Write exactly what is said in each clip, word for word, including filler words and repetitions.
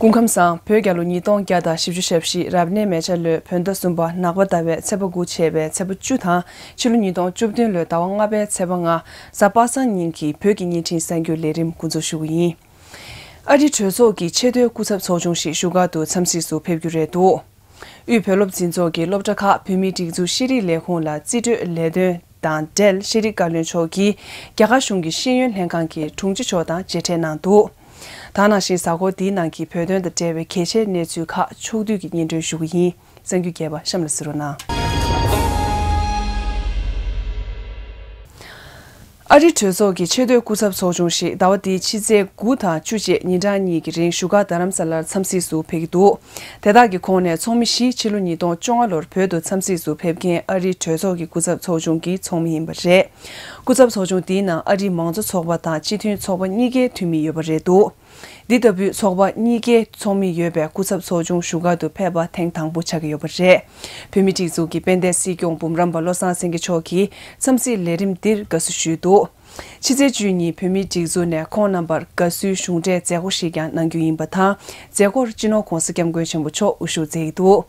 སྐུ་ཁམས་བཟང་། བོད་རྒྱལ་ལོ་ཉིས་སྟོང་བརྒྱ་དང་བཞི་བཅུ་ཞེ་བཞི་རབ་གནས་མེ་བྱ་ལོའི་བོད་ཟླ་གསུམ་པ་ནག་པ་ཟླ་བའི་ཚེས་པ་དགུ་བྱས་པའི་ཚེས་པ་བཅུ་དང་ཕྱི་ལོ་ཉིས་སྟོང་བཅུ་བདུན་ལོའི་ཟླ་བ་ལྔ་པའི་ཚེས་པ་ལྔ་གཟའ་པ་སངས་ཉིན་གྱི་བོད་ཀྱི་བརྙན་འཕྲིན་གསར་འགྱུར་ལས་རིམ་འགོ་འཛུགས་ཞུ་གི་ཡིན། ཨ་རིའི་གྲོས་ཚོགས་ཀྱི་ཆེས་མཐོའི་སྐུ་ཚབ་ཚོགས་ཆུང་ཞིག་བཞུགས་སྒར་དུ་འཚམས་གཟིགས་སུ་ཕེབས་རྒྱུ་རེད་འདུག་དབུས་བོད་སློབ་འཛིན་ཚོགས་ཀྱི་སློབ་གྲྭ་ཁག་བོད་མིའི་སྒྲིག་འཛུགས་ཤེས་རིག་ལས་ཁུངས་ལ་རྩིས་སྤྲོད་ལས་དོན་དང་འབྲེལ་ཤེས་རིག་བཀའ་བློན་མཆོག་གིས་རྒྱ་གར་གཞུང་གི་ཤེས་ཡོན་ལྷན་ཁང་གི་དྲུང་ཆེ་མཆོག་དང་མཇལ་འཕྲད་གནང་འདུག་ད་ག་ནང་བཞིན་གཟའ་འཁོར་འདིའི་ནང་གི་བོད་དོན་དང་འབྲེལ་བའི་གལ་ཆེའི་གནས་ཚུལ་ཁག་ཕྱོགས་བསྡུས་ཀྱིས་སྙན་སྒྲོན་ཞུ་གི་ཡིན། གསར་འགྱུར་རྒྱས་པ་གཤམ་ལ་གཟིགས་རོགས་གནང་། ཨ་རིའི་གྲོས་ཚོགས་ཀྱི་ཆེས་མཐོའི་སྐུ་ཚབ་ཚོགས་ཆུང་ཞིག་ཟླ་བ་འདིའི་ཕྱི་ཚེས་དགུ་དང་བཅུ་བཅས་ཉིན་གྲངས་གཉིས་ཀྱི་རིང་བཞུགས་སྒར་རྡ་རམ་ས་ལར་འཚམས་གཟིགས་སུ་ཕེབས་ཀྱི་འདུག་དེ་དག་གི་ཁོངས་ནས་ཚོགས་མི་བཞི་ཕྱི་ལོ་ཉིས་སྟོང་བཅོ་ལྔ་ལོར་བོད་དུ་འཚམས་གཟིགས་སུ་ཕེབས་མཁན་ཨ་རིའི་གྲོས་ཚོགས་ཀྱི་སྐུ་ཚབ་ཚོགས་ཆུང་གི་ཚོགས་མི་ཡིན་པ་རེད། སྐུ་ཚབ་ཚོགས་ཆུང་འདིའི་ནང་ཨ་རིའི་མང་གཙོ་ཚོགས་པ་དང་སྤྱི་མཐུན་ཚོགས་པ་གཉིས་ཀའི་འཐུས་མི་ཡོད་པ་རེད་འདུག་འདི་ལྟ་བུའི་ཚོགས་པ་གཉིས་ཀའི་ཚོགས་མི་ཡོད་པའི་སྐུ་ཚབ་ཚོགས་ཆུང་བཞུགས་སྒར་དུ་ཕེབས་པ་ཐེངས་དང་པོ་ཆགས་ཀྱི་ཡོད་པ་རེད། བོད་མིའི་སྒྲིག་འཛུགས་ཀྱི་དཔལ་ལྡན་སྲིད་སྐྱོང་འབུམ་རམས་པ་བློ་བཟང་སེང་གེ་མཆོག་གིས་འཚམས་གཟིགས་ལས་རིམ་འདིར་དགའ་བསུ་ཞུས་འདུག་ཕྱི་ཚེས་བཅུ་གཉིས་བོད་མིའི་སྒྲིག་འཛུགས་ནས་ཁོང་རྣམ་པར་དགའ་བསུའི་གཞུང་འབྲེལ་མཛད་སྒོ་ཞིག་ཀྱང་གནང་རྒྱུ་ཡིན་པ་དང་། མཛད་སྒོར་སྤྱི་ནོར་༧གོང་ས་༧སྐྱབས་མགོན་ཆེན་པོ་མཆོག་དབུ་བཞུགས་མཛད་ཀྱི་འདུག་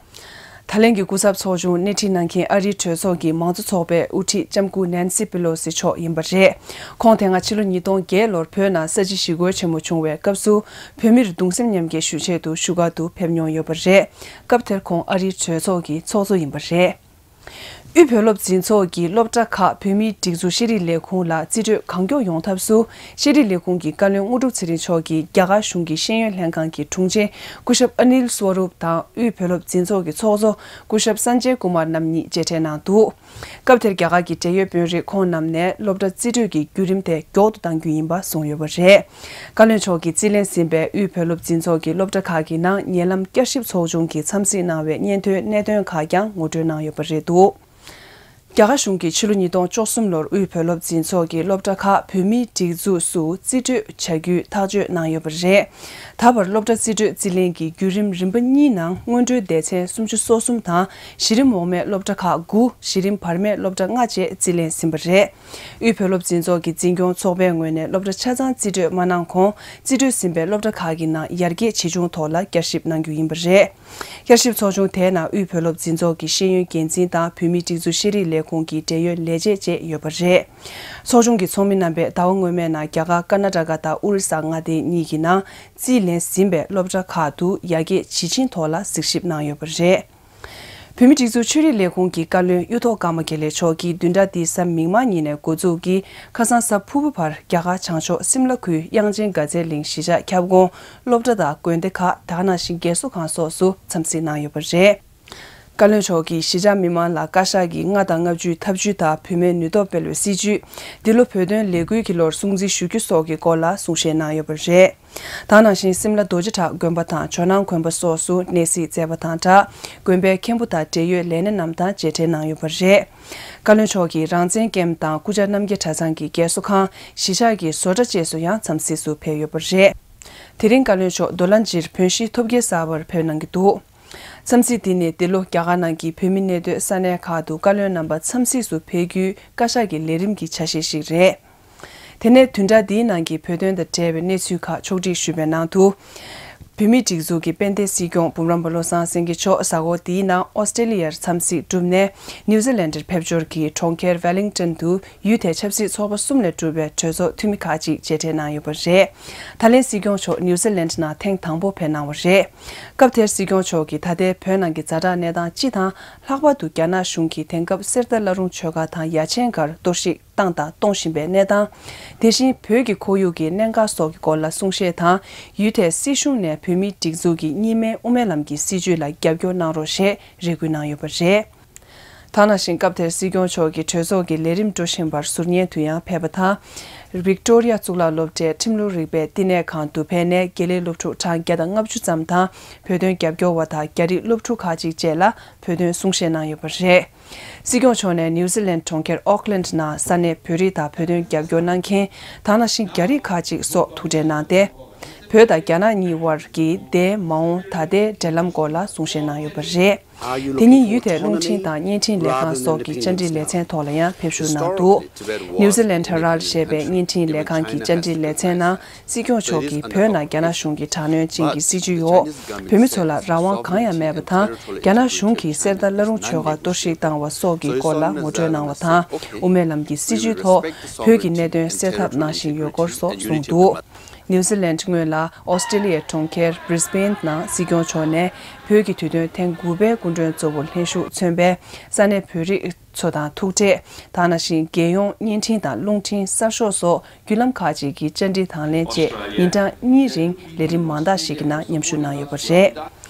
ད་ལན་གྱི་སྐུ་ཚབ་ཚོགས་ཆུང་སྣེ་ཁྲིད་གནང་མཁན་ཨ་རིའི་གྲོས་ཚོགས་ཀྱི་མང་གཙོ་ཚོགས་པའི་དབུ་ཁྲིད་ལྕམ་སྐུ་ནན་སི་པེ་ལོ་སི་མཆོག་ཡིན་པ་རེད། ཁོང་དེ་སྔ་ཕྱི་ལོ་ཉིས་སྟོང་བརྒྱད་ལོར་བོད་ནང་ས་བྱི་ཞི་རྒོལ་ཆེན་མོ་བྱུང་བའི་སྐབས་སུ་བོད་མིར་གདུང་སེམས་མཉམ་སྐྱེད་ཞུ་ཆེད་དུ་བཞུགས་སྒར་དུ་ཕེབས་མྱོང་ཡོད་པ་རེད། སྐབས་དེར་ཁོང་ཨ་རིའི་གྲོས་ཚོགས་ཀྱི་ཚོགས་གཙོ་ཡིན་པ་རེད། དབུས་བོད་སློབ་འཛིན་ཚོགས་ཀྱིས་སློབ་གྲྭ་ཁག་བོད་མིའི་སྒྲིག་འཛུགས་ཤེས་རིག་ལས་ཁུངས་ལ་རྩིས་སྤྲོད་གང་མགྱོགས་ཡོང་ཐབས་སུ་ཤེས་རིག་ལས་ཁུངས་ཀྱི་བཀའ་བློན་དངོས་གྲུབ་ཚེ་རིང་མཆོག་གིས་རྒྱ་གར་གཞུང་གི་ཤེས་ཡོན་ལྷན་ཁང་གི་དྲུང་ཆེ་སྐུ་ཞབས་ཨ་ནིལ་སྭ་རུབ་དང་དབུས་བོད་སློབ་འཛིན་ཚོགས་ཀྱི་ཚོགས་གཙོ་སྐུ་ཞབས་སན་ཇེ་ཀུ་མར་རྣམ་གཉིས་མཇལ་འཕྲད་གནང་འདུག་སྐབས་དེར་རྒྱ་གར་གྱི་འབྲེལ་ཡོད་དཔོན་རིགས་ཁོང་རྣམས་ནས་སློབ་གྲྭ་རྩིས་སྤྲོད་ཀྱི་བརྒྱུད་རིམ་དེ་མགྱོགས་དུ་གཏང་རྒྱུ་ཡིན་པ་གསུངས་ཡོད་པ་རེད། བཀའ་བློན་མཆོག་གིས་རྩིས་ལེན་ཟིན་པའི་དབུས་བོད་སློབ་འཛིན་ཚོགས་ཀྱི་སློབ་གྲྭ་ཁག་གི་ནང་ཉེ་ལམ་བསྐྱར་ཞིབ་ཚོགས་ཆུང་གིས་འཚམས་གཟིགས་གནང་བའི་སྙན་ཐོའི་གནད་དོན་ཁག་ཀྱང་ངོ་སྤྲོད་གནང་ཡོད་པ་རེད་འདུག་རྒྱ་གར་གཞུང་གིས་ཕྱི་ལོ་ཉིས་སྟོང་བཅུ་གསུམ་ལོར་དབུས་བོད་སློབ་འཛིན་ཚོགས་ཀྱི་སློབ་གྲྭ་ཁག་བོད་མིའི་སྒྲིག་འཛུགས་སུ་རྩིས་སྤྲོད་བྱ་རྒྱུའི་ཐག་གཅོད་གནང་ཡོད་པ་རེད། ད་བར་སློབ་གྲྭ་རྩིས་སྤྲོད་རྩིས་ལེན་གྱི་བརྒྱུད་རིམ་རིམ་པ་གཉིས་ནང་སྔོན་འགྲོའི་སྡེ་ཚན་སུམ་ཅུ་སོ་གསུམ་དང་གཞི་རིམ་འོག་མའི་སློབ་གྲྭ་ཁག་དགུ། གཞི་རིམ་བར་མའི་སློབ་གྲྭ་ལྔ་བཅས་རྩིས་ལེན་ཟིན་པ་རེད། དབུས་བོད་སློབ་འཛིན་ཚོགས་ཀྱི་འཛིན་སྐྱོང་ཚོགས་པའི་ངོས་ནས་སློབ་གྲྭ་ཆ་ཚང་རྩིས་སྤྲོད་མ་གནང་གོང་རྩིས་སྤྲོད་ཟིན་པའི་སློབ་གྲྭ་ཁག་གི་ནང་ཡར་རྒྱས་ཇི་བྱུང་ཐོག་ལ་བསྐྱར་ཞིབ་གནང་རྒྱུ་ཡིན་པ་རེད། བསྐྱར་ཞིབ་ཚོགས་ཆུང་དེའི་ནང་དབུས་བོད་སློབ་འཛིན་ཚོགས་ཀྱི་ཤེས་ཡོན་འགན་འཛིན་དང་བོད་མིའི་སྒྲིག་འཛུགས་ཤེས་རིག་ལས་ཁུངས་ཀྱི་འབྲེལ་ཡོད་ལས་བྱེད་བཅས་ཡོད་པ་རེད། ཚོགས་ཆུང་གི་ཚོགས་མི་རྣམ་པས་ཟླ་བ་སྔོན་མའི་ནང་རྒྱ་གར་ཀར་ནཱ་ཊ་ཀ་དང་ཨོ་རི་ས་མངའ་སྡེ་གཉིས་ཀྱི་ནང་རྩིས་ལེན་ཟིན་པའི་སློབ་གྲྭ་ཁག་ཏུ་ཡར་རྒྱས་ཇི་ཕྱིན་ཐོག་ལ་གཟིགས་ཞིབ་གནང་ཡོད་པ་རེད། བོད་མིའི་སྒྲིག་འཛུགས་ཆོས་རིག་ལས་ཁུངས་ཀྱི་བཀའ་བློན་གཡུ་ཐོག་ཀརྨ་དགེ་ལེགས་མཆོག་གིས་བདུན་ཕྲག་འདིའི་གཟའ་མིག་དམར་ཉིན་ནས་འགོ་འཛུགས་ཀྱིས་ཁ་སང་གཟའ་ཕུར་བུ་བར་རྒྱ་གར་བྱང་ཕྱོགས་སིམ་ལ་ཁུལ་དབྱངས་ཅན་དགའ་ཚལ་གླིང་གཞིས་ཆགས་ཁྱབ་ཁོངས་སློབ་གྲྭ་དང་དགོན་སྡེ་ཁག་ད་ག་ནང་བཞིན་རྒས་གསོ་ཁང་སོགས་སུ་འཚམས་གཟིགས་གནང་ཡོད་པ་རེད། བཀའ་བློན་མཆོག་གིས་གཞིས་ཆགས་མི་མང་ལ་བཀའ་ཤག་གི་ལྔ་དང་ལྔ་བཅུའི་ཐབས་ཇུས་དང་བུད་མེད་ནུས་སྟོབས་སྤེལ་བའི་སྲིད་ཇུས། འདི་ལོ་བོད་དོན་ལས་འགུལ་གྱི་ལོར་སྲུང་བརྩི་ཞུ་རྒྱུ་སོགས་ཀྱི་སྐོར་ལ་གསུང་བཤད་གནང་ཡོད་པ་རེད། ད་ག་ནང་བཞིན་སིམ་ལ་རྡོ་རྗེ་བྲག་དགོན་པ་དང་ཇོ་ནང་དགོན་པ་སོགས་སུ་གནས་གཟིགས་མཛད་པ་དང་སྦྲགས། དགོན་པའི་མཁན་པོ་དང་འབྲེལ་ཡོད་ལས་སྣེ་རྣམས་དང་མཇལ་འཕྲད་གནང་ཡོད་པ་རེད། བཀའ་བློན་མཆོག་གིས་རང་བཙན་ཀེམ་དང་སྐུ་བཅར་རྣམ་རྒྱལ་གྲྭ་ཚང་གི་རྒས་གསོ་ཁང་། གཞིས་ཆགས་ཀྱི་བཟོ་གྲྭ་བཅས་སུ་ཡང་འཚམས་གཟིགས་སུ་ཕེབས་ཡོད་པ་རེད། དེ་རིང་བཀའ་བློན་མཆོག་རྡོ་ལ་འཇིར་བོན་གཞིས་ཐོབ་རྒྱལ་གསར་པར་ཕེབས་གནང་གི་འདུག་འཚམས་གཟིགས་འདི་ནི་འདི་ལོ་རྒྱ་གར་ནང་གི་བོད་མི་གནས་སྡོད་ས་གནས་ཁག་ཏུ་བཀའ་བློན་རྣམ་པ་འཚམས་གཟིགས་སུ་ཕེབས་རྒྱུའི་བཀའ་ཤག་གི་ལས་རིམ་གྱི་ཆ་ཤས་ཤིག་རེད། དེ་ནས་བདུན་ཕྲག་འདིའི་ནང་གི་བོད་དོན་དང་འབྲེལ་བའི་གནས་ཚུལ་ཁག་ཕྱོགས་སྒྲིག་ཞུས་པའི་ནང་དུ། བོད་མིའི་སྒྲིག་འཛུགས་ཀྱི་དཔལ་ལྡན་སྲིད་སྐྱོང་འབུམ་རམས་པ་བློ་བཟང་སེང་གེ་མཆོག་གཟའ་འཁོར་འདིའི་ནང་ཨོ་སི་ཀྲེ་ལི་ཡར་འཚམས་གཟིགས་གྲུབ་ནས་ནིའུ་ཛི་ལན་ཌར་ཕེབས་འབྱོར་གྱིས་གྲོང་ཁྱེར་ཝེ་ལིང་ཊོན་དུ་ཡུལ་དེའི་ཆབ་སྲིད་ཚོགས་པ་གསུམ་ལས་གྲུབ་པའི་གྲོས་ཚོགས་འཐུས་མི་ཁག་ཅིག་མཇལ་འཕྲད་གནང་ཡོད་པ་རེད། ད་ལན་སྲིད་སྐྱོང་མཆོག་ནིའུ་ཛི་ལན་ཌ་ནང་ཐེངས་དང་པོ་ཕེབས་གནང་བ་རེད། སྐབས་དེར་སྲིད་སྐྱོང་མཆོག་གིས་ད་ལྟའི་བོད་ནང་གི་ཛ་དྲག་གནས་སྟངས་སྤྱི་དང་། ལྷག་པར་དུ་རྒྱ་ནག་གཞུང་གིས་དེང་སྐབས་གསེར་རྟ་བླ་རུང་ཆོས་སྒར་དང་ཡ་ཆེན་སྒར་གཏོར་བཤིག་བཏང་དང་གཏོང་བཞིན་པའི་གནས་སྟངས། དེ་བཞིན་བོད་ཀྱི་ཁོར་ཡུག་གི་གནད་འགག་སོགས་ཀྱི་སྐོར་ལ་གསུང་བཤད་དང་། ཡུལ་དེའི་སྲིད་གཞུང་ནས་བོད་མིའི་སྒྲིག་འཛུགས་ཀྱི་གཉིས་སྨན་དབུ་མའི་ལམ་གྱི་སྲིད་བྱུས་ལ་རྒྱབ་སྐྱོར་གནང་རོགས་ཞེས་རེ་སྐུལ་གནང་ཡོད་པ་རེད། ད་ག་ནང་བཞིན་སྐབས་དེར་སྲིད་སྐྱོང་མཆོག་གིས་གྲོས་ཚོགས་ཀྱི་ལས་རིམ་འགྲོ་བཞིན་པར་ཟུར་ཉན་དུ་ཡང་ཕེབས་པ་དང་། བིག་ཏོ་རི་ཡ་གཙུག་ལག་སློབ་གྲྭའི་ཁྲིམས་ལུགས་རིག་པའི་བསྟི་གནས་ཁང་དུ་ཕེབས་ནས་དགེ་ལས་སློབ་ཕྲུག་གྲངས་བརྒྱ་དང་ལྔ་བཅུ་ཙམ་དང་། བོད་དོན་རྒྱབ་སྐྱོར་བ་དང་རྒྱ་རིགས་སློབ་ཕྲུག་ཁག་ཅིག་བཅས་ལ་བོད་དོན་གསུང་བཤད་གནང་ཡོད་པ་རེད། སྲིད་སྐྱོང་མཆོག་ནས་ནིའུ་ཛི་ལན་གྲོང་ཁྱེར་ཨོག་ལན་ནང་ས་གནས་བོད་རིགས་དང་བོད་དོན་རྒྱབ་སྐྱོར་གནང་མཁན་དེ་ནང་བཞིན་རྒྱ་རིགས་ཁག་ཅིག་སོགས་ཐུག་འཕྲད་གནང་སྟེ། བོད་དང་རྒྱ་ནག་གཉིས་དབར་གྱི་འདས་མ་འོངས་ད་ལྟའི་འབྲེལ་ལམ་སྐོར་ལ་གསུང་བཤད་གནང་ཡོད་པ་རེད། དེ་ཉིད་ཡུལ་དེའི་རླུང་འཕྲིན་དང་བརྙན་འཕྲིན་ལས་ཁང་སོགས་ཀྱི་བཅར་འདྲི་ལེ་ཚན་ཐོག་ལ་ཡང་ཕེབས་ཞུགས་གནང་འདུག News Zealand Herald ཞེས་པའི་བརྙན་འཕྲིན་ལས་ཁང་གི་བཅར་འདྲི་ལེ་ཚན་ནང་སྲིད་སྐྱོང་མཆོག་གིས་བོད་ནང་རྒྱ་ནག་གཞུང་གི་དྲག་གནོན་ཅན་གྱི་སྲིད་བྱུས་འོག་བོད་མི་ཚོ་ལ་རང་དབང་གང་ཡང་མེད་པ་དང་། རྒྱ་ནག་གཞུང་གིས་གསེར་རྟ་བླ་རུང་ཆོལ་ཁ་གཏོར་བཤིག་བཏང་བ་སོགས་ཀྱི་སྐོར་ལ་ངོ་སྤྲོད་གནང་བ་དང་། དབུ་མའི་ལམ་གྱི་སྲིད་བྱུས་ཐོག་བོད་ཀྱི་གནད་དོན་སེལ་ཐབས་གནང་བཞིན་ཡོད་སྐོར་སོགས་གསུངས་འདུག New Zealand སྔོན་ལ་ཨོ་སི་ཀྲི་ལི་ཡའི་གྲོང་ཁྱེར་Brisbane ནང་སྲིད་སྐྱོང་མཆོག་ནས་བོད་ཀྱི་དུས་སྟོན་ཐེངས་དགུ་པའི་སྐུ་མགྲོན་གཙོ་བོ་ལྷན་ཞུགས་མཚོན་པའི་ས་གནས་བོད་རིགས་ཚོ་དང་ཐུག་འཕྲད། ད་ནང་བཞིན་རྒྱལ་ཡོངས་བརྙན་འཕྲིན་དང་རླུང་འཕྲིན་གསར་ཤོག་སོགས་བརྒྱུད་ལམ་ཁག་ཅིག་གི་བཅར་འདྲི་དང་ལེན་བཅས་ཉིན་གྲངས་གཉིས་རིང་ལས་རིམ་མང་དག་ཞིག་གི་ནང་མཉམ་ཞུགས་གནང་ཡོད་པ་རེད།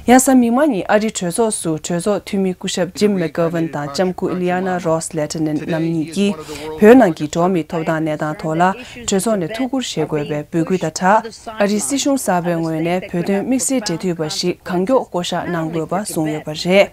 ཡང་གཟའ་མིག་དམར་ཉིན་ཨ་རིའི་གྲོས་ཚོགས་སུ་གྲོས་ཚོགས་འཐུས་མི་སྐུ་ཞབས་Jim McGovern དང་ལྕམ་སྐུ་Ileana Ros Lehtinen རྣམ་གཉིས་ཀྱིས་བོད་ནང་གི་འགྲོ་བ་མིའི་ཐོབ་ཐང་གནས་སྟངས་ཐོག་ལ་གྲོས་ཚོགས་ནས་ཐུགས་ཁུར་བཞེས་དགོས་པའི་འབོད་སྐུལ་དང་སྦྲགས། ཨ་རིའི་སྲིད་གཞུང་གསར་པའི་ངོས་ནས་བོད་དོན་དམིགས་བསལ་འབྲེལ་མཐུད་པ་ཞིག་གང་མགྱོགས་བསྐོ་གཞག་གནང་དགོས་པ་གསུངས་ཡོད་པ་རེད།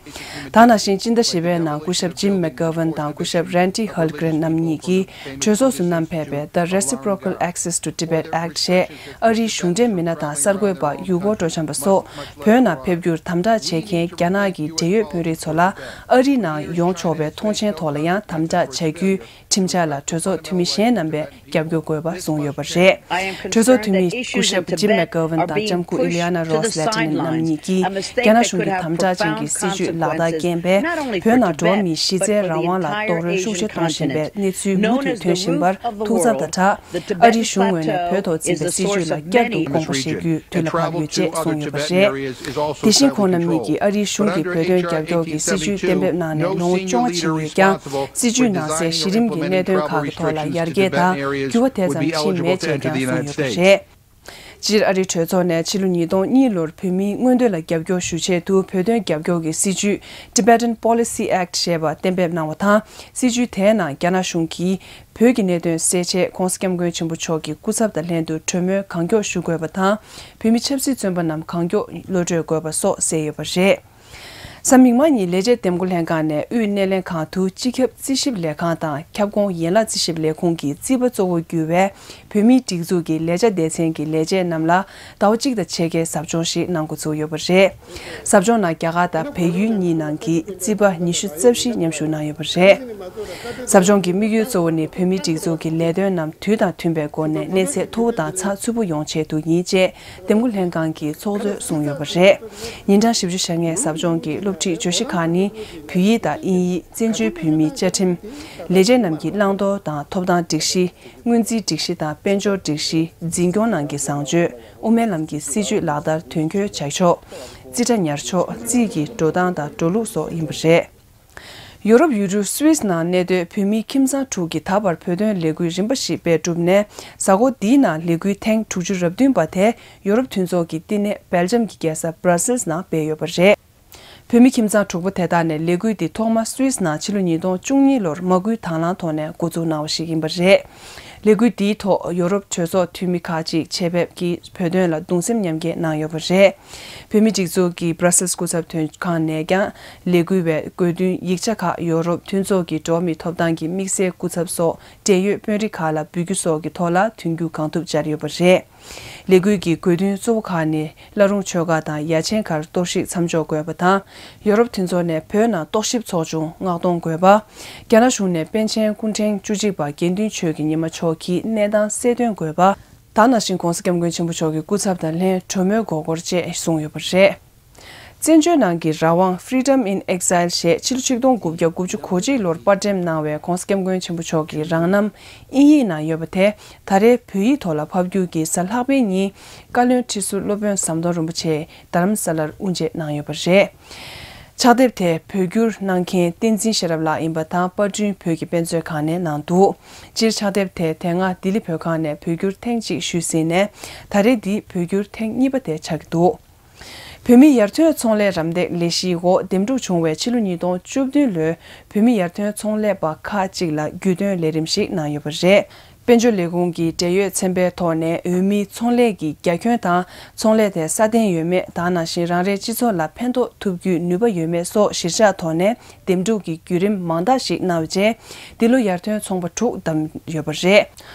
ད་ནང་བཞིན་སྤྱི་ཟླ་བཞི་པའི་ནང་སྐུ་ཞབས་Jim McGovern དང་སྐུ་ཞབས་Randy Hultgren རྣམ་གཉིས་ཀྱིས་གྲོས་ཚོགས་སུ་བསྣམས་ཕེབས་པའི་The Reciprocal Access to Tibet Act ཞེས་ཨ་རིའི་གཞུང་འབྲེལ་མི་སྣ་དང་གསར་འགོད་པ་ཡུལ་སྐོར་སྤྲོ་འཆམ་པ་སོགས་བོད་ནང་ཕེབས་རྒྱུར་དམ་དྲག་བྱེད་མཁན་རྒྱ་ནག་གི་འབྲེལ་ཡོད་དཔོན་རིགས་ཚོ་ལ་ཨ་རི་ནང་ཡོང་ཆོག་པའི་ཐོངས་མཆན་ཐོག་ལ་ཡང་དམ་དྲག་བྱ་རྒྱུའི་ཁྲིམས་འཆར་ལ་གྲོས་ཚོགས་འཐུས་མི་གཞན་རྣམ་པས་རྒྱབ་སྐྱོར་དགོས་པ་གསུངས་ཡོད་པ་རེད། གྲོས་ཚོགས་འཐུས་མི་སྐུ་ཞབས་Jim McGovern དང་ལྕམ་སྐུ་Ileana Ros Lehtinen རྣམ་གཉིས་ཀྱིས་རྒྱ་ནག་གཞུང་གི་དམ་དྲག་ཅན་གྱི་སྲིད་བྱུས་ལག་བསྟར་རྐྱེན་པས་བོད་ནང་འགྲོ་བ་མིའི་གཞི་རྩའི་རང་དབང་ལ་རྡོག་རོལ་ཤུགས་ཆེ་གཏོང་བཞིན་པའི་གནས་ཚུལ་མུ་མཐུད་ཐོན་བཞིན་པར་ཐུགས་འཚབ་དང་སྦྲགས། ཨ་རིའི་གཞུང་ངོས་ནས་བོད་ཐོག་འཛིན་པའི་སྲིད་བྱུས་ལ་བསྐྱར་དུ་དགོངས་པ་བཞེས་རྒྱུའི་དུས་ལ་བབ་ཡོད་ཅེས་གསུངས་ཡོད་པ་རེད། དེ་བཞིན་ཁོང་རྣམ་གཉིས་ཀྱིས་ཨ་རིའི་གཞུང་གིས་བོད་དོན་རྒྱབ་སྐྱོར་གྱི་སྲིད་བྱུས་གཏན་འབེབས་གནང་ནས་ལོ་ངོ་བཅོ་ལྔ་ཕྱིན་ཡོད་ཀྱང་། སྲིད་བྱུས་ནང་གསལ་གཞི་རིམ་གྱི་གནད་དོན་ཁག་གི་ཐོག་ལ་ཡར་རྒྱས་དང་འགྱུར་བ་དེ་ཙམ་ཕྱིན་མེད་ཅེས་ཀྱང་གསུངས་ཡོད་པ་རེད། སྤྱིར་ཨ་རིའི་གྲོས་ཚོགས་ནས་ཕྱི་ལོ་ཉིས་སྟོང་གཉིས་ལོར་བོད་མིའི་མངོན་འདོད་ལ་རྒྱབ་སྐྱོར་ཞུ་ཆེད་དུ་བོད་དོན་རྒྱབ་སྐྱོར་གྱི་སྲིད་བྱུས་Tibetan Policy Act ཞེས་པ་གཏན་འབེབས་གནང་བ་དང་། སྲིད་བྱུས་དེའི་ནང་རྒྱ་ནག་གཞུང་གིས་བོད་ཀྱི་གནད་དོན་སེལ་ཆེད་༸གོང་ས་༸སྐྱབས་མགོན་ཆེན་པོ་མཆོག་གི་སྐུ་ཚབ་དང་ལྷན་དུ་གྲོས་མོལ་གང་མགྱོགས་ཞུ་དགོས་པ་དང་། བོད་མི་ཆབ་སྲིད་བཙོན་པ་རྣམས་གང་མགྱོགས་གློད་གྲོལ་དགོས་པ་སོགས་གསལ་ཡོད་པ་རེད། གཟའ་མིག་དམར་ཉིན་ལས་བྱེད་འདེམས་བསྐོ་ལྷན་ཁང་ནས་དབུས་སྣེ་ལེན་ཁང་དུ་སྤྱི་ཁྱབ་རྩིས་ཞིབ་ལས་ཁང་དང་ཁྱབ་ཁོངས་ཡན་ལག་རྩིས་ཞིབ་ལས་ཁུངས་ཀྱི་རྩིས་པ་གཙོ་བོར་གྱུར་བའི་བོད་མིའི་སྒྲིག་འཛུགས་ཀྱི་ལས་བྱ་སྡེ་ཚན་གྱི་ལས་བྱེད་རྣམས་ལ་ཟླ་བ་གཅིག་དང་ཕྱེད་ཀའི་ཟབ་སྦྱོང་ཞིག་གནང་འགོ་ཚུགས་ཡོད་པ་རེད། ཟབ་སྦྱོང་ནང་རྒྱ་གར་དང་བལ་ཡུལ་གཉིས་ནང་གི་རྩིས་པ་ཉི་ཤུ་རྩ་བཞི་མཉམ་ཞུགས་གནང་ཡོད་པ་རེད། ཟབ་སྦྱོང་གི་དམིགས་ཡུལ་གཙོ་བོ་ནི་བོད་མིའི་སྒྲིག་འཛུགས་ཀྱི་ལས་དོན་རྣམས་དུས་དང་མཐུན་པའི་སྒོ་ནས་གནས་ཚད་མཐོ་པོ་དང་ཚགས་ཚུད་པོ་ཡོང་ཆེད་དུ་ཡིན་ཅེས་འདེམས་བསྐོ་ལྷན་ཁང་གི་ཚོགས་གཙོས་གསུངས་ཡོད་པ་རེད། ཉིན་གྲངས་བཞི་བཅུ་ཞེ་ལྔའི་ཟབ་སྦྱོང་གི་སློབ་ཁྲིད་བརྗོད་གཞི་ཁག་ནི། བོད་ཡིག་དང་དབྱིན་ཡིག་བཙན་བྱོལ་བོད་མིའི་བཅའ་ཁྲིམས། ལས་བྱེད་རྣམས་ཀྱི་བླང་དོར་དང་ཐོབ་ཐང་སྒྲིག་གཞི། སྔོན་རྩིས་སྒྲིག་གཞི་དང་དཔལ་འབྱོར་སྒྲིག་གཞི། འཛིན་སྐྱོང་ནང་གི་བཟང་སྤྱོད། དབུ་མའི་ལམ་གྱི་སྲིད་བྱུས་ལག་བསྟར་དོན་འཁྱོལ་བྱ་ཕྱོགས། རྩིས་ཁྲ་ཉར་ཕྱོགས། རྩིས་ཀྱི་འགྲོ་སྟངས་དང་འགྲོ་ལུགས་སོགས་ཡིན་པ་རེད། ཡོ་རོབ་ཡུལ་གྲུ་སུད་སི་ནང་གནས་སྡོད་བོད་མིའི་ཁྱིམ་ཚང་དྲུག་གིས་ད་བར་བོད་དོན་ལས་འགུལ་རིམ་པ་ཞིག་སྤེལ་གྲུབ་ནས། གཟའ་འཁོར་འདིའི་ནང་ལས་འགུལ་ཐེངས་དྲུག་ཅུ་རེ་བདུན་པ་དེ་ཡོ་རོབ་མཐུན་ཚོགས་ཀྱི་བསྟི་གནས་སྦེལ་ཇམ་གྱི་རྒྱལ་ས་Brussels ནང་སྤེལ་ཡོད་པ་རེད། བོད་མི་ཁྱིམ་ཚང་དྲུག་པོ་དེ་དག་ནས་ལས་འགུལ་འདི་ཐོག་མ་སུད་སི་ནང་ཕྱི་ལོ་ཉིས་སྟོང་བཅུ་གཉིས་ལོར་མ་སྐུལ་དང་བླངས་ཐོག་ནས་འགོ་འཛུགས་གནང་བ་ཞིག་ཡིན་པ་རེད། ལས་འགུལ་འདིའི་ཐོག་ཡོ་རོབ་གྲོས་ཚོགས་འཐུས་མི་ཁག་ཅིག་ཆེད་ཕེབས་ཀྱིས་བོད་དོན་ལ་གདུང་སེམས་མཉམ་སྐྱེད་གནང་ཡོད་པ་རེད། བོད་མིའི་སྒྲིག་འཛུགས་ཀྱི་Brussels སྐུ་ཚབ་དོན་ཁང་ནས་ཀྱང་ལས་འགུལ་བའི་དགོས་འདུན་ཡིག་ཆ་ཁག་ཡོ་རོབ་མཐུན་ཚོགས་ཀྱི་འགྲོ་བ་མིའི་ཐོབ་ཐང་གི་དམིགས་བསལ་སྐུ་ཚབ་སོགས་འབྲེལ་ཡོད་དཔོན་རིགས་ཁག་ལ་འབུལ་རྒྱུ་སོགས་ཀྱི་ཐོག་ལ་མཐུན་འགྱུར་གང་ཐུབ་སྦྱར་ཡོད་པ་རེད། ལས་འགུལ་གྱི་དགོས་འདུན་གཙོ་བོ་ཁག་ནི། བླ་རུང་ཆོལ་ཁ་དང་ཡ་ཆེན་ཁར་གཏོར་བཤིག་མཚམས་འཇོག་དགོས་པ་དང་། ཡོ་རོབ་མཐུན་ཚོགས་ནས་བོད་ནང་རྟོག་ཞིབ་ཚོགས་ཆུང་མངགས་གཏོང་དགོས་པ། རྒྱ་ནག་གཞུང་ནས་པཎ་ཆེན་སྐུ་ཕྲེང་བཅུ་གཅིག་པ་དགེ་འདུན་ཆོས་ཀྱི་ཉི་མ་མཆོག་གི་གནས་སྟངས་གསལ་སྟོན་དགོས་པ། ད་ནང་བཞིན་༸གོང་ས་༸སྐྱབས་མགོན་ཆེན་པོ་མཆོག་གི་སྐུ་ཚབ་དང་ལྷན་གྲོས་མོལ་དགོས་སྐོར་བཅས་གསུངས་ཡོད་པ་རེད། བཙན་བྱོལ་ནང་གི་རང་དབང་Freedom in Exile ཞེས་ཕྱི་ལོ་ཆིག་སྟོང་དགུ་བརྒྱ་དགུ་བཅུ་གོ་གཅིག་ལོར་པར་འགྲེམས་གནང་བའི་༸གོང་ས་༸སྐྱབས་མགོན་ཆེན་པོ་མཆོག་གི་རང་རྣམ་དབྱིན་ཡིག་ནང་ཡོད་པ་དེ། ད་རེས་བོད་ཡིག་ཐོག་ལ་ཕབ་སྒྱུར་གྱིས་གཟའ་ལྷག་པའི་ཉིན་བཀའ་བློན་ཁྲི་ཟུར་སློབ་དཔོན་ཟམ་གདོང་རིན་པོ་ཆེ་རྡ་རམ་ས་ལར་དབུ་འབྱེད་གནང་ཡོད་པ་རེད། ཕྱག་དེབ་དེ་བོད་བསྒྱུར་གནང་མཁན་བསྟན་འཛིན་ཤེས་རབ་ལགས་ཡིན་པ་དང་། པར་སྐྲུན་བོད་ཀྱི་དཔེ་མཛོད་ཁང་ནས་གནང་འདུག་སྤྱིར་ཕྱག་དེབ་དེ་དེ་སྔ་ལྡི་ལི་བོད་ཁང་ནས་བོད་བསྒྱུར་ཐེངས་གཅིག་ཞུས་ཟིན་ནས། ད་རེས་འདི་བོད་བསྒྱུར་ཐེངས་གཉིས་པ་དེ་ཆགས་ཀྱི་འདུག་བོད་མིའི་ཡར་ཐོན་ཚོང་ལས་རམ་འདེགས་ལས་གཞིའི་འོག་འདེམས་སྒྲུག་བྱུང་བའི་ཕྱི་ལོ་ཉིས་སྟོང་བཅུ་བདུན་ལོའི་བོད་མི་ཡར་ཐོན་ཚོང་ལས་པ་ཁག་ཅིག་ལ་རྒྱུས་སྟོན་ལས་རིམ་ཞིག་གནང་ཡོད་པ་རེད། དཔལ་འབྱོར་ལས་ཁུངས་ཀྱི་འབྲེལ་ཡོད་ཚན་པའི་ཐོག་ནས་འོས་མིའི་ཚོང་ལས་ཀྱི་རྒྱ་ཁྱོན་དང་། ཚོང་ལས་དེ་སྲ་བརྟན་ཡོད་མེད། ད་ནང་བཞིན་རང་རེའི་སྤྱི་ཚོགས་ལ་ཕན་ཐོགས་ཐུབ་རྒྱུའི་ནུས་པ་ཡོད་མེད་སོགས་གཞིར་བཞག་ཐོག་ནས་འདེམས་སྒྲུག་གི་བརྒྱུད་རིམ་མང་དག་ཞིག་གནང་བའི་རྗེས། འདི་ལོ་ཡར་ཐོན་ཚོང་པ་དྲུག་བདམས་ཡོད་པ་རེད།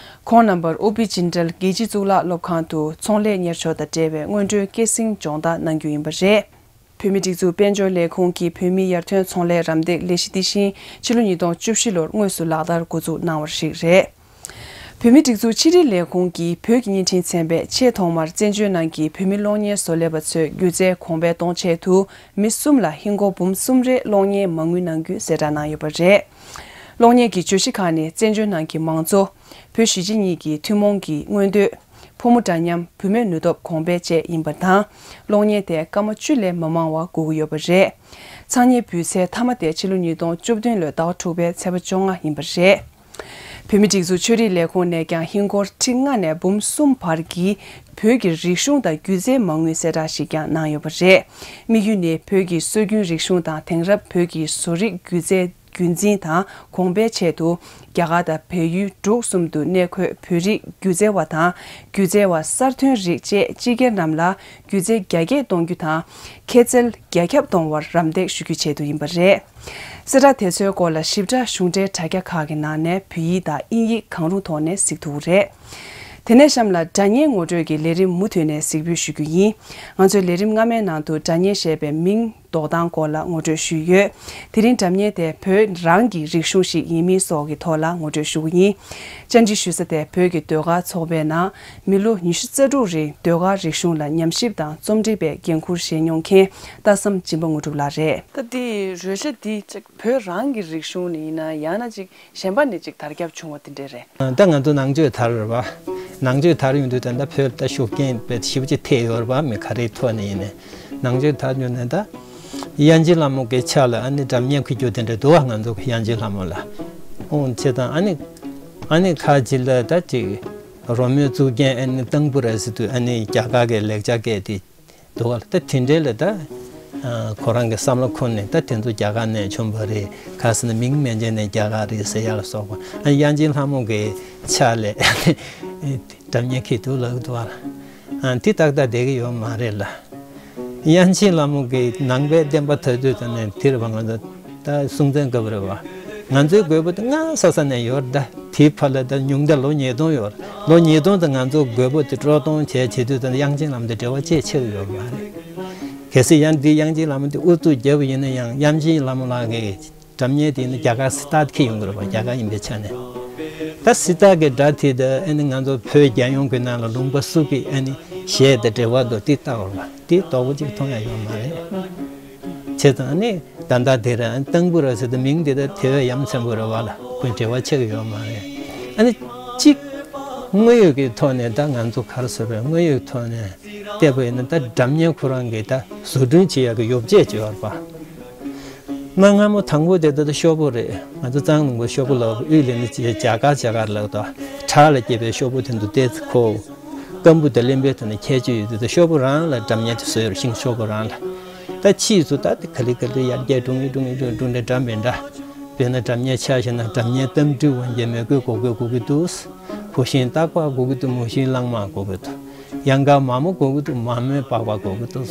ཁོང་རྣམ་པར་ཨོ་པི་ཇིན་ཏལ་རྒྱལ་སྤྱིའི་གཙུག་ལག་སློབ་ཁང་དུ་ཚོང་ལས་གཉེར་ཕྱོགས་དང་འབྲེལ་བའི་སྔོན་འགྲོའི་སྐྱེད་སྲིང་སྦྱོང་བརྡར་གནང་རྒྱུ་ཡིན་པ་རེད། བོད་མིའི་སྒྲིག་འཛུགས་དཔལ་འབྱོར་ལས་ཁུངས་ཀྱིས་བོད་མིའི་ཡར་ཐོན་ཚོང་ལས་རམ་འདེགས་ལས་གཞི་འདི་བཞིན་ཕྱི་ལོ་ཉིས་སྟོང་བཅུ་བཞི་ལོར་དངོས་སུ་ལག་བསྟར་འགོ་འཛུགས་གནང་བ་ཞིག་རེད། བོད་མིའི་སྒྲིག་འཛུགས་ཕྱི་དྲིལ་ལས་ཁུངས་ཀྱིས་བོད་ཀྱི་བརྙན་འཕྲིན་ཚན་པས་ཆེས་ཐོག་མར་བཙན་བྱོལ་ནང་གི་བོད་མི་གློག་བརྙན་བཟོ་ལས་པ་ཚོའི་སྒྱུ་རྩལ་གོང་འཕེལ་གཏོང་ཆེད་དུ། མི་གསུམ་ལ་ཧིན་སྒོར་འབུམ་གསུམ་རེ་གློག་བརྙན་མ་དངུལ་གནང་རྒྱུའི་གསལ་བསྒྲགས་གནང་ཡོད་པ་རེད། གློག་བརྙན་གྱི་བརྗོད་གཞི་ཁག་ནི་བཙན་བྱོལ་ནང་གི་མང་གཙོ། བོད་གཞིས་བྱེས་གཉིས་ཀྱི་ཐུན་མོང་གི་མངོན་འདོད། ཕོ་མོ་འདྲ་མཉམ། བུད་མེད་ནུས་སྟོབས་གོང་འཕེལ་བཅས་ཡིན་པ་དང་། གློག་བརྙན་དེ་སྐར་མ་བཅུ་ལས་མ་མང་བ་དགོས་ཀྱི་ཡོད་པ་རེད། འཚང་བརྙན་འབུལ་ཚད་མཐའ་མ་དེ་ཕྱི་ལོ་ཉིས་སྟོང་བཅུ་བདུན་ལོའི་ཟླ་བ་དྲུག་པའི་ཚེས་པ་བཅོ་ལྔ་ཡིན་པ་རེད། བོད་མིའི་སྒྲིག་འཛུགས་ཆོས་རིག་ལས་ཁུངས་ནས་ཀྱང་ཧིན་སྒོར་ཁྲི་ལྔ་ནས་འབུམ་གསུམ་བར་གྱི་བོད་ཀྱི་རིག་གཞུང་དང་སྒྱུ་རྩལ་མ་དངུལ་གསལ་བསྒྲགས་ཤིག་ཀྱང་གནང་ཡོད་པ་རེད། དམིགས་ཡུལ་ནི་བོད་ཀྱི་སྲོལ་རྒྱུན་རིག་གཞུང་དང་དེང་རབས་བོད་ཀྱི་བཟོ་རིག་རྒྱུན་འཛིན་དང་གོང་འཕེལ་ཆེད་དུ། རྒྱ་གར་དང་བལ་ཡུལ་འབྲུག་གསུམ་དུ་གནས་འཁོད་བོད་རིགས་སྒྱུ་རྩལ་བ་དང་། སྒྱུ་རྩལ་བ་གསར་ཐོན་རིགས་བཅས་སྤྱི་སྒེར་རྣམས་ལ། སྒྱུ་རྩལ་རྒྱ་སྐྱེད་གཏོང་རྒྱུ་དང་། ཁྱད་ཚད་རྒྱ་ཁྱབ་གཏོང་བར་རམ་འདེགས་ཞུ་རྒྱུའི་ཆེད་དུ་ཡིན་པ་རེད། གསལ་བསྒྲགས་དེ་ཚོའི་སྐོར་ལ་ཞིབ་ཕྲ་གཞུང་འབྲེལ་དྲ་རྒྱ་ཁག་གི་ནང་ནས་བོད་ཡིག་དང་དབྱིན་ཡིག་གང་རུང་ཐོག་ནས་གཟིགས་ཐུབ་ཀྱི་རེད། དེ་ནས་གཤམ་ལ་སྒྲ་སྙན་ངོ་སྤྲོད་ཀྱི་ལས་རིམ་མུ་མཐུད་ནས་གཟིགས་འབུལ་ཞུ་རྒྱུ་ཡིན། ང་ཚོའི་ལས་རིམ་སྔ་མའི་ནང་དུ་སྒྲ་སྙན་ཞེས་པའི་མིང་འདོགས་སྟངས་སྐོར་ལ་ངོ་སྤྲོད་ཞུས་ཡོད། དེ་རིང་སྒྲ་སྙན་དེ་བོད་རང་གི་རིག་གཞུང་ཞིག་ཡིན་མིན་སོགས་ཀྱི་ཐོག་ལ་ངོ་སྤྲོད་ཞུ་རྒྱུ་ཡིན། བཅར་འདྲི་ཞུ་ས་དེ་བོད་ཀྱི་ཟློས་གར་ཚོགས་པའི་ནང་། མི་ལོ་ཉི་ཤུ་རྩ་དྲུག་རིང་ཟློས་གར་རིག་གཞུང་ལ་ཉམས་ཞིབ་དང་རྩོམ་སྒྲིག་པའི་འགན་འཁུར་བཞེས་མྱོང་མཁན་རྟ་བསམ་སྦྱིན་པ་དངོས་གྲུབ་ལགས་རེད། ད་འདི་རོལ་ཆ་འདི་ཅིག་བོད་རང་གི་རིག་གཞུང་ནས་ཡིན་ན་ཡང་ན་ཅིག་གཞན་པ་ནས་ཅིག་དར་ཁྱབ་བྱུང་བ་དེ་འདྲས་རེད། ད་ང་ཚོ་ནང་ཆོས་དར་རེད་བ། ནང་ཆོས་དར་ཡོང་དུས་ད་ལྟ་བོད་ལ་ཤུགས་རྐྱེན་དཔེ་ཞེ་པོ་ཅིག་ཐེབས་ཡོད་རེད་བ། མི་ག་རེའི་ཐོག་ནས་ཡིན་ནའི་ནང་ཆོས་དར་ཡོང་ནས་ད། དབྱངས་ཅན་ལྷ་མོ་གི་ཕྱག་ལ་ཨ་ནི་སྒྲ་སྙན་འཁྱེར་རྒྱུ་དེ་འདྲ་འདུག་བ། ང་ཚོ་གི་དབྱངས་ཅན་ལྷ་མོ་ལ། ཨོ་བྱས་ཙང་ཨ་ནི། ཨ་ནི་ཁ་ཅིག་ལ་ད་ཅིག་རོལ་མོའི་གཙུག་རྒྱན་ཨ་ནི་ཏམ་བུ་ར་ཟེར་དུས་ཨ་ནི་རྒྱ་གར་གི་ལེགས་སྦྱར་སྐད་དེ་འདུག་བ། ད་དེ་འདྲའི་ལ་ད་ཁོ་རང་གི་བསམ་བློ་འཁོར་ནས་ད་དེ་ཚོ་རྒྱ་གར་ནས་བྱུང་བ་རེད། ག་ཟེར་ན་མིང་མན་ཆད་ནས་རྒྱ་གར་རེད་ཟེར་ཡ་ལ་སོགས་པ། ཨ་ནི་དབྱངས་ཅན་ལྷ་མོ་གི་ཕྱག་ལ་སྒྲ་སྙན་འཁྱེར་འདུག་ལབ་འདུག་བ། ཨ་དེ་ཏག་ཏག་བསྡད་ཀྱི་ཡོད་མ་རེད་ལ། དབྱངས་ཅན་ལྷ་མོ་གི་ནང་པའི་བསྟན་པ་དར་དུས་ཙམ་ནས་དེ་རེད་བ། ང་ཚོ་ད་སྲོང་བཙན་སྐབས་རེད་བ། ང་ཚོའི་རྒོད་པོ་དེ་སྔ་ས་ས་ནས་ཡོད་རེད། ད་དེའི་བར་ལ་ད་ཉུང་མཐའ་ལོ་ཉིས་སྟོང་ཡོད་རེད། ལོ་ཉིས་སྟོང་དེ་ང་ཚོ་རྒོད་པོ་དེ་དཀྲོག་གཏོང་བྱས་བྱེད་དུས་ཙམ་ནས་དབྱངས་ཅན་ལྷ་མོ་དེ་འབྲེལ་བ་ཅིག་ཆགས་ཀྱི་ཡོད་མ་རེད། གལ་སྲིད་ཡང་འདི་དབྱངས་ཅན་ལྷ་མོ་དེ་ཨུ་ཚུགས་བརྒྱབ་པ་ཡིན་ན་ཡང་དབྱངས་ཅན་ལྷ་མོ་ལགས་ཀྱི་སྒྲ་སྙན་དེ་ནི་རྒྱ་གར་སི་ཏཱར་འཁྱེར་ཡོང་གི་རེད་པ། རྒྱ་གར་ཡིན་པའི་ཆ་ནས། ད་སི་ཏཱར་གྱི་སྒྲ་དེ་དང་ཨ་ནི་ང་ཚོ་བོད་རྒྱལ་ཡོངས་ཀྱི་ནང་ལ་ལུང་པ་སུ་གི་ཨ་ནི་གཞས་དང་འབྲེལ་བ་འདུག་དེ་ལྟ་བར་བ་དེ་རྡོག་པོ་གཅིག་མཐོང་ཡ་ཡོད་མ་རེད། བྱས་ཙང་ཨ་ནི་ད་ལྟ་དེ་ར་ཏམ་བུ་ར་ཟེར་ཏེ་མིང་དེ་ད་དེ་བས་ཡ་མཚན་པོ་རེད་བ་ལ་ཁོའི་འབྲེལ་བ་ཆགས་ཀྱི་ཡོད་མ་རེད། ཨ་ནི་གཅིག་དངོས་ཡོད་ཀྱི་ཐོག་ནས་ད་ང་ཚོ་ག་རེ་ཟེར་བས། དངོས་ཡོད་ཐོག་ནས་བལྟས་པ་ཡིན་ན་ད་སྒྲ་སྙན་ཁོ་རང་གི་ད་བཟོ་སྐྲུན་བྱེད་ཡག་གི་ཡོ་བྱད་ཅིག་ཡོད་རེད་པ། གནའ་སྔ་མོ་དང་པོ་དེ་ད་ལྟ་ཤོག་བུ་རེད། ང་ཚོ་གཙང་ལུང་པ་ཤོག་བུ་ལབ་དབུས་ལ་ནི་ཅི་ཇ་གར་ཇ་གར་ལབ་དོ། བྲག་ལ་སྐྱེས་པའི་ཤོག་བུ་དེ་འདུག་སྟེ་ཁོ། སྐམ་པོ་དང་རློན་པའི་ཐོག་ནས་ཁྱད་ཆོས་ཡོད་དུས་ད་ཤོག་བུ་རང་ལ་སྒྲ་སྙན་དེ་བཟོས་ཡོད་རེད། ཤིང་ཤོག་བུ་རང་ལ། ད་ཕྱིས་སུ་ད་དེ་ག་ལེ་ག་ལེ་ཡར་རྒྱས་འགྲོ་ངེས་འགྲོ་ངེས་འགྲོ་འགྲོ་འདྲ་འདྲ་མི་འདྲ། དཔེར་ན་སྒྲ་སྙན་ཆ་བཞག་ན་སྒྲ་སྙན་གཏམ་དྲི་བ་འགྱེད་མོས་གུས་གོ་གུས་གོ་གི་འདུག་བུ་ཤིང་སྟག་ལྤགས་གོ་གི་འདུག་མོ་ཤིང་གླང་མ་གོ་གི་འདུག་གཡང་དཀར་མ་མོ་གོ་གི་འདུག་མ་རྨོས་པགས་པ་གོ་གི་འདུག་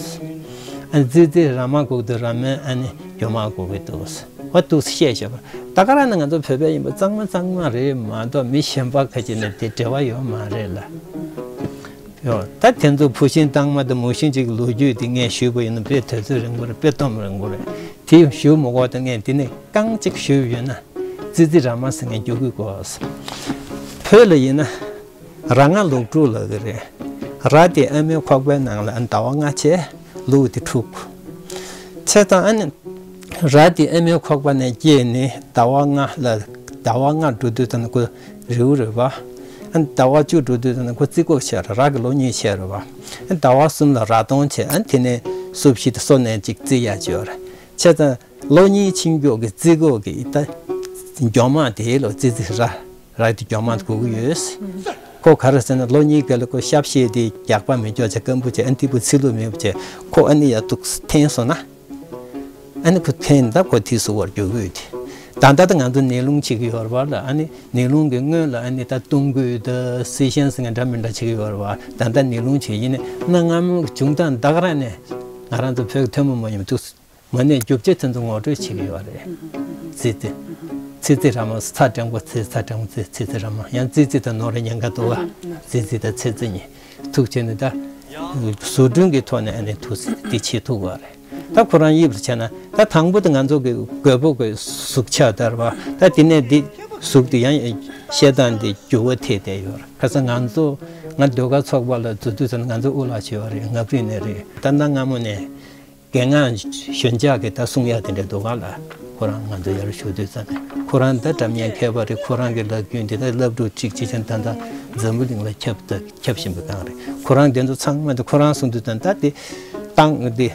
ཨ་ཙི་ཙི་ར་མ་གོ་གི་འདུག་ར་མོས་ཨ་ནི་གྱོ་མ་གོ་གི་འདུག་འོ་འདུག་བཤད་བྱས་པ། ད་ག་རང་ནི་ང་ཚོ་བོད་པ་ཡིན་པ་གཙང་མ་གཙང་མ་རེད་མ་གཏོགས་མི་གཞན་པ་ཁ་ཅིག་ནས་དེ་འབྲེལ་བ་ཡོད་མ་རེད་ལ། ཡོ། ད་དེ་ཚོ་བུ་ཤིང་སྟག་མ་དང་མོ་ཤིང་གཅིག་གི་ལོ་རྒྱུས་དེ་ངས་ཞུས་པ་ཡིན་ན་དཔེ་དུས་ཚོད་རིང་པོ་རེད། དཔེ་སྟོན་རིང་པོ་རེད། དེ་ཞུ་མི་དགོས་ད། ངས་དེ་ནས་རྐང་གཅིག་ཞུས་ཡོད་ན། ཙི་ཙི་ར་མ་ཟེར་མཁན་རྒྱུག་གི་གོ། བོད་ལ་ཡིན་ན། ར་ལྔ་ལུག་དྲུག་ལབ་ཀྱི་རེད། ར་དེ་ཨ་མའི་ཁོག་པའི་ནང་ལ་ཟླ་བ་ལྔ་བྱས། ལུག་དེ་དྲུག་བྱས་ཙང་ཨ་ནི། ར་དེ་ཨ་མའི་ཁོག་པ་ནས་སྐྱེས་ནས་ཟླ་བ་ལྔ་ལ། ཟླ་བ་ལྔ་འགྲོ་དུས་ཙམ་ན་ཁོ་རེའུ་རེད་པ། ཨ་ནི་ཟླ་བ་བཅུ་འགྲོ་དུས་ཙམ་ན་ཁོ་རྩི་གོ་ཆགས་རེད། ར་གི་ལོ་གཉིས་ཆགས་རེད་པ། ཨ་ཟླ་བ་གསུམ་ལ་ར་སྟོང་བྱས། ཨ་དེ་ནས་སོ་བཞི་དང་སོ་ནས་གཅིག་རྩི་ཡ་བྱས་རེད། བྱས་ཙང་ལོ་གཉིས་ཕྱིན་མགྱོགས་ཀྱི་རྩི་གོ་གི་ད་གྱོ་མ་དེ་ལོ་ཙི་ཙི་ར། ར་དེ་གྱོ་མ་གོ་གི་ཡོད། ཁོ་ག་རེ་ཟེར་ན་ལོ་གཉིས་ཀ་ལ་ཁོ་ཤ་བཤད་དེ་རྒྱགས་པ་མི་འཇོག་བྱས། སྐམ་པོ་བྱས། ཨ་འདི་པོ་ཚིལ་ལུ་མེད་པ་བྱས། ཁོ་ཨ་ནི་ཡ་ཐུག་འཐེན་སོང་ན། ཨ་ནི་ཁོ་འཐེན་ད་ཁོ་དེ་སུ་བར་རྒྱུག་གི་ཡོད་དེ། ད་ལྟ་ད་ང་ཚོ་ནས་རླུང་བྱེད་ཀྱི་ཡོད་རེད་པ་ལ། ཨ་ནི་ནས་རླུང་གི་སྔོན་ལ་ཨ་ནི་ད་བཏུང་སྐུད་ད་སི་ཤན་ཟེར་མཁན་འདྲ་མི་འདྲ་བྱེད་ཀྱི་ཡོད་རེད་པ། ད་ལྟ་ནས་རླུང་བྱེད་ཡིན་ནི་གནའ་སྔ་མོའི་བྱུང་སྟངས་ད་ག་རང་ནས་ང་རང་ཚོ་བོད་ཀྱི་ཐོན་མི་མ་ཡིན་པ་འདུག་མ་ཎི་རྒྱུ་ཆ་དེ་ཚོ་ངོ་སྤྲོད་བྱེད་ཀྱི་ཡོད་རེད། ཙི་ཙི། ཙི་ཙི་ར་མ། ཚ་འགྲེང་བུ་ཙི། ཚ་འགྲེང་བུ་ཙི། ཙི་ཙི་ར་མ། ཡང་ཙི་ཙི་དང་ནོར་ཉེན་ཁ་འདུག་ག་ཙི་ཙི་དང་ཚེ་ཙི་གཉིས་ཐུག་བྱས་ནས་ད། བཟོ་སྐྲུན་གྱི་ཐོག་ནས་ཨ་ནི་ཐུག་འདི་བྱེད་ཐུབ་པ་རེད། ད་ཁོ་རང་དབྱིབས་ལ་བྱས་ན་ད་དང་པོ་དེ་ང་ཚོ་གི་རྒོད་པོ་གི་གཟུགས་ཆགས་དར་བ། ད་དེ་ནས་འདི་གཟུགས་དེ་ཡང་བཤད་སྟངས་འདི་འགྱུར་བ་ཐེབས་བསྡད་ཡོད་རེད། ཁ་སང་ང་ཚོ་ང་ཟློས་གར་ཚོགས་པ་ལ་འཛུལ་དུས་ཙམ་ང་ཚོ་དབུ་ལག་བྱས་པ་རེད། ངག་རིག་ནས་རེད། ད་གནའ་སྔ་མོ་ནས་རྒན་ངག་གཞོན་ལྕགས་ཀྱི་ད་གསུང་ཡག་དེ་འདྲ་འདུག་ག་ལ། ཁོ་རང་ང་ཚོ་ཡར་ཞུ་དུས་ཙམ་ནས་ཁོ་རང་ད་སྒྲ་སྙན་མཁས་པ་རེད། ཁོ་རང་གི་ལག་རྒྱུན་འདི་ད་བསླབ་ཕྲུག་གཅིག་གཅིག་ཅན་ད་ལྟ་འཛམ་བུ་གླིང་ལ་ཁྱབ་ད་ཁྱབ་བཞིན་པ་གང་རེད། ཁོ་རང་དེ་ཚོ་ཚང་མ་དེ་ཁོ་རང་གསུང་དུས་ཙམ་ད་དེ་ཏང་དེ་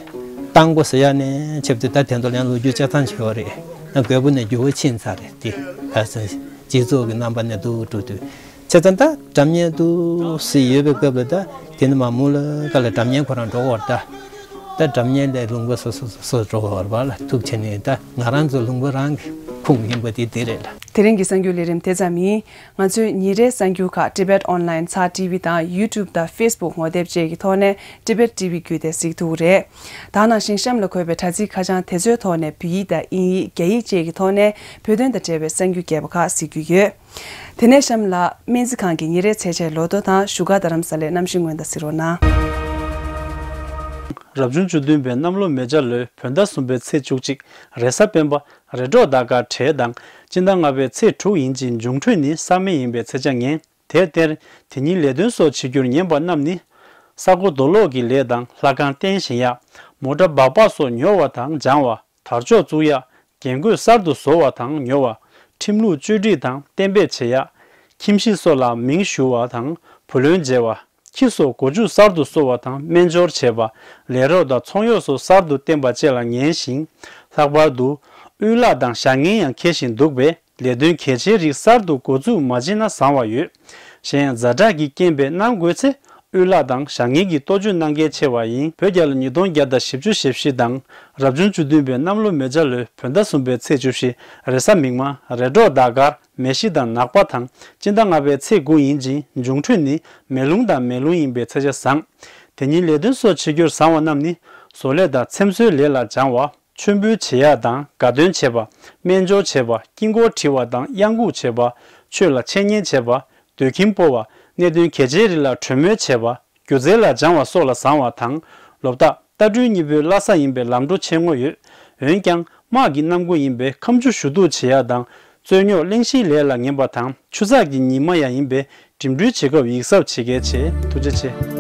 ཏང་གོ་ཟེར་ཡག་ནས་ཁྱབ་དེ་ད་དེ་ཚོ་ཡང་ལོ་རྒྱུས་ཆ་ཚང་བྱས་པ་རེད། ཡང་རྒོད་པོ་ནས་འགྱུར་བ་ཕྱིན་ཚར་རེད། དེ་ཁ་སང་སྤྱི་ཚོགས་ཀྱི་རྣམ་པ་ནས་འདུག་འགྲོ་དུས་བྱས་ཙང་ད་སྒྲ་སྙན་འདུག་སེ་ཡོད་པའི་སྐབས་ལ་ད་དེ་ནི་མ་མོ་ལ་ག་ལ་སྒྲ་སྙན་ཁོ་རང་འགྲོ་བར་ད། ད་སྒྲ་སྙན་ལས་ལུང་པ་སོ་སོ་སོ་སོ་འགྲོ་བར་བ་ལ་ཐུག་བྱས་ནས་ད་ང་རང་ཚོ་ལུང་པ་རང་གི་ཁུངས་ཡིན་པ་དེ་དེ་རེད་ལ། དེ་རིང་གི་གསར་འགྱུར་ལས་རིམ་དེ་ཙམ་ཡིན། ང་ཚོའི་ཉིན་རེའི་གསར་འགྱུར་ཁག་Tibet Online ཚགས་ཊི་ཝི་དང་YouTube དང་Facebook ངོ་དེབ་བཅས་ཀྱི་ཐོག་ནས་Tibet T V བརྒྱུད་དེ་གཟིགས་ཐུབ་ཀྱི་རེད། ད་ནང་བཞིན་གཤམ་ལ་འཁོད་པའི་དྲ་ཚིགས་ཁ་བྱང་དེ་ཚོའི་ཐོག་ནས་བོད་ཡིག་དང་དབྱིན་ཡིག་རྒྱ་ཡིག་བཅས་ཀྱི་ཐོག་ནས་བོད་དོན་དང་འབྲེལ་བའི་གསར་འགྱུར་རྒྱས་པ་ཁག་གཟིགས་རྒྱུ་ཡོད། དེ་ནས་གཤམ་ལ་སྨན་རྩིས་ཁང་གི་ཉིན་རེའི་ཚེས་ཆའི་ལོ་ཐོ་དང་བཞུགས་སྒར་རྡ་རམ་ས་ལའི་གནམ་གཤིས་སྔོན་བརྡ་གཟིགས་རོགས་གནང་། རབ་བྱུང་བཅུ་བདུན་པའི་གནམ་ལོ་མེ་བྱ་ལོའི་བོད་ཟླ་གསུམ་པའི་ཚེས་བཅུ་གཅིག་རེས་གཟའ་སྤེན་པ་རེས་འགྲོགས་ཟླ་སྐར་བྲལ་དང་སྤྱི་ཟླ་ལྔ་པའི་ཚེས་དྲུག་ཡིན་ཅིང་འབྱུང་འཕྲོད་ནི་གཟའ་སྨེ་ཡིན་པའི་ཚེས་ཆ་ངན། དེར་བརྟེན་དེ་ཉིན་ལས་དོན་སོགས་བྱེད་རྒྱུར་ཉན་པ་རྣམས་ནི་ས་སྒོ་རྡོ་སློག་གི་ལས་དང་ལྷ་ཁང་རྟེན་བཞེངས་ཡག་མོ་ཊ་སྦག་སྦག་སོགས་ཉོ་བ་དང་སྦྱང་བ། དར་ལྕོག་བཙུགས་ཡ། རྒྱན་གོས་གསར་དུ་བཟོ་བ་དང་ཉོ་བ། ཁྲིམས་ལུགས་བཅོས་སྒྲིག་དང་གཏན་འབེབས་བྱེད་ཡ། ཁྱིམ་གཞིས་སོགས་ལ་མིང་ཞུ་བ་དང་བུ་ལོན་འཇལ་བ། ཁྱི་སོགས་སྒོ་ཕྱུགས་གསར་དུ་གསོ་བ་དང་སྨན་སྦྱོར་བྱེད་པ། ལས་རོགས་དང་ཚོང་གཡོག་སོགས་གསར་དུ་བསྟེན་པ་བཅས་ལ་ངན་ཞིང་། ལྷག་པར་དུ་དབུལ་ལག་དང་ཞག་ངན་ཡང་འཁེལ་བཞིན་འདུག་པས་ལས་དོན་གལ་ཆེའི་རིགས་གསར་དུ་འགོ་འཛུགས་མ་བྱེད་ན་བཟང་བ་ཡོད། གཞན་ཛ་དྲག་གི་རྐྱེན་པས་གནང་དགོས་ཚེ། དབུལ་ལག་དང་ཞག་ངན་གྱིས་གཏོར་སྐྱོན་གནང་གལ་ཆེ་བ་ཡིན། བོད་རྒྱལ་ལོ་ཉིས་སྟོང་བརྒྱ་དང་བཞི་བཅུ་ཞེ་བཞི་དང་། རབ་བྱུང་བཅུ་བདུན་པའི་གནམ་ལོ་མེ་བྱ་ལོའི་བོད་ཟླ་གསུམ་པའི་ཚེས་བཅུ་བཞི་རེས་གཟའ་མིག་དམར་རེས་འགྲོགས་ཟླ་སྐར་མེ་བཞི་དང་ནག་པ་དང་སྤྱི་ཟླ་ལྔ་པའི་ཚེས་དགུ་ཡིན་ཅིང་འབྱུང་འཕྲོད་ནི་མེ་རླུང་དང་མེ་རླུང་ཡིན་པའི་ཚེས་ཆ་བཟང་། དེ་ཉིན་ལས་དོན་སོགས་བྱེད་རྒྱུར་བཟང་བ་རྣམས་ནི་བཟོ་ལས་དང་ཚེམ་བཟོའི་ལས་ལ་སྦྱང་བ། མཆོད་འབུལ་བྱེད་ཡག་དང་དགའ་སྟོན་བྱེད་པ། སྨན་སྦྱོར་བྱེད་པ། དཀྱིལ་འཁོར་བྲི་བ་དང་གཡང་འགུགས་བྱེད་པ། ཆོས་ལ་འཆད་ཉན་བྱེད་པ། སྡོད་ཁྱིམ་སྤོ་བ། གནད་དོན་གལ་ཆེའི་རིགས་ལ་གྲོས་མོལ་བྱེད་པ། སྒྱུ་རྩལ་ལ་སྦྱང་བ་སོགས་ལ་བཟང་བ་དང་། ལོ་རྟགས་རྟ་སྦྲུལ་གཉིས་པོའི་བླ་གཟའ་ཡིན་པས་ལམ་འགྲོ་ཆེ་ངོ་ཡོད། འོན་ཀྱང་དམག་གི་གནམ་སྒོ་ཡིན་པས་ཁ་མཆུ་ཞུ་གཏུག་བྱེད་ཡག་དང་། རྩོད་རྙོག་གླེང་གཞིའི་ལས་ལ་ངན་པ་དང་ཆུ་ཚགས་ཀྱི་ཉི་མ་ཡང་ཡིན་པས་འགྲིམ་འགྲུལ་བྱེད་སྐབས་ཡིག་གཟབ་བྱེད་གལ་ཆེ། ཐུགས་རྗེ་ཆེ།